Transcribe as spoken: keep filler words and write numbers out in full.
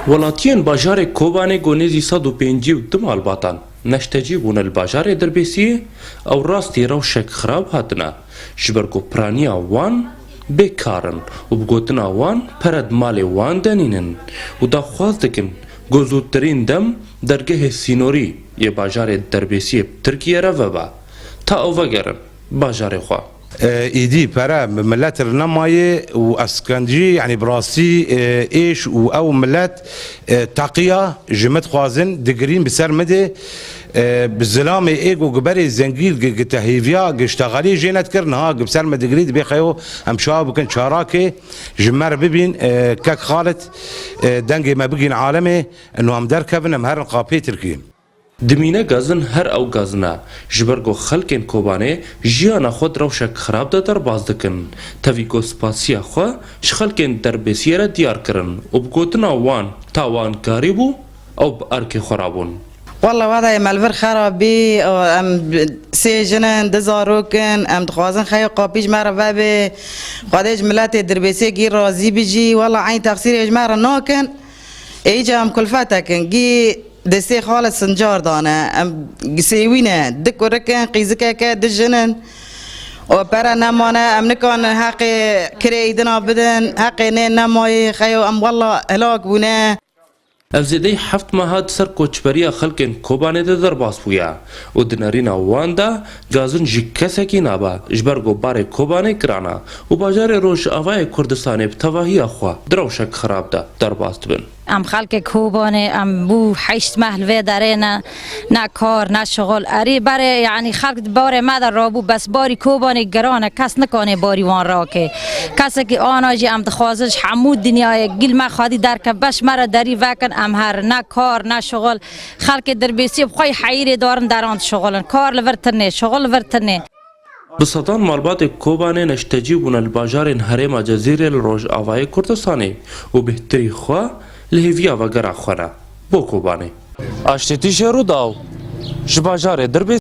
Welatiyên bajarê Kobanê ku nêzî sed û pêncî û du malbatan neştecî bûne li bajarê Dirbêsiyê, ew rastî rewşek xirab hatine, ji ber ku piraniya wan bêkar in û bi gotina wan pere di malê wan de nînin û daxwaz dikin ku zûtirîn dem dergehê sînorî yê bajarê Dirbêsiyê bi Tirkiye re vebe, ta ew vegerin bajarê xwe. E, îdî pere bi milet re nemaye û eskencî, yanî bi rastî, e, êş û ew milet, e, teqiya ji min dixwazin, digirîn bi ser min de, e, bi zilamê ê ku guberê zengî gi-, gite hêviya, giştexalî jê nedikir, niha gi ser min digirî, dibê xeyo em çawa bikin, çarakê ji me re bibîn, e, kek Xalid, e, dengê me bigîn alemê, eno em derkevin, em herin qapê Tirkiyê. Dimîne gazin her ew gazin e, ji ber ku xelkên Kobanê jiyana xwe di rewşek xirab de derbas dikin. Tevî ku spasiya xwe ji xelkên Derbêsiyê re diyar kirin û bi gotina wan, ta wan karîbû, ew bi erkê xwe rabûn. Walla wada ye me li vir xera bî, em sê jin in, du zarok in, em dixwazin xeyo qapî ji me re vebe. Xwedê ji miletê Dirbêsiyê gî razî bijî, walla eyn texsîrê ji me re nakin. Ê îca em kulfetek in, gî destê xalê sincar dane, em sêwî ne, du kurik in, qîzikeke, du jin in. Û pere nemane, em nikarin heqê kirê îdina bidin, heqê nê nemayê, xeyo em wella hilak bûne. Ev zêdeyî heft meha di ser koçberiya xelkên Kobanê de derbas bûye û di nerîna wan de gazin ji kesekî nabe, ji ber ku barê Kobanê giran e û bajarê Rojavayê Kurdistanê bi tevahiya xwe di rewşek xirab de derbas dibin. Em xelkê Kobanê, em bû heşt meh li vê derê ne, ne kar, ne şixul. Erê berê, yanî xelk di barê me de rabû, bes barî Kobanê giran e, kes nikane barî wan rake. Kesekî ana jî em dixwazin ji hemû dinyayê gil me xwedî derkeve, beş me re derî vekin, em herin, ne kar, ne şixul. Xelkê Dirbêsiyê bi xwe yî heyîrê darin deran dişixulin. Kar li vir tune, şixul li vir tune. Bi sedan malbatê Kobanê neştecî bûne li bajarên herêma Cezîrê li Rojavayê Kurdistanê û bêhtirî xwe li hêviya vegera xwe ne bo Kobanê. Aştîtî Şêrûdaw ji bajarê Dirbêsiyê.